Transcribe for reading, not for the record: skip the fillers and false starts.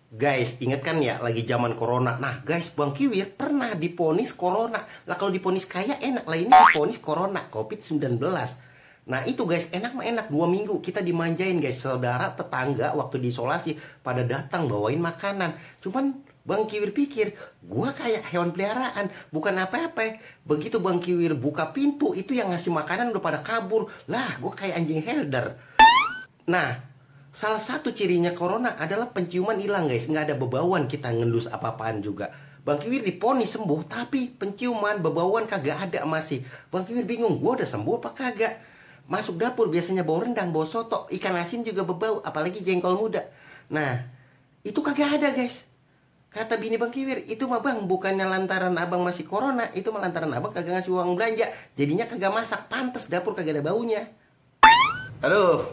Guys, ingat kan ya lagi zaman corona. Nah guys, Bang Kiwir pernah diponis corona. Lah kalau diponis kaya enak lah, ini diponis corona COVID-19. Nah itu guys, enak mah enak, 2 minggu kita dimanjain guys. Saudara tetangga waktu diisolasi pada datang bawain makanan. Cuman Bang Kiwir pikir gua kayak hewan peliharaan, bukan apa-apa. Begitu Bang Kiwir buka pintu, itu yang ngasih makanan udah pada kabur. Lah gua kayak anjing helder. Nah, salah satu cirinya corona adalah penciuman hilang guys. Nggak ada bebauan, kita ngendus apa-apaan juga. Bang Kiwir diponis sembuh, tapi penciuman, bebauan kagak ada masih. Bang Kiwir bingung, gua udah sembuh apa kagak? Masuk dapur biasanya bau rendang, bau soto, ikan asin juga bebau, apalagi jengkol muda. Nah, itu kagak ada guys. Kata bini Bang Kiwir, itu mah bang bukannya lantaran abang masih corona, itu mah lantaran abang kagak ngasih uang belanja. Jadinya kagak masak, pantes dapur kagak ada baunya. Aduh.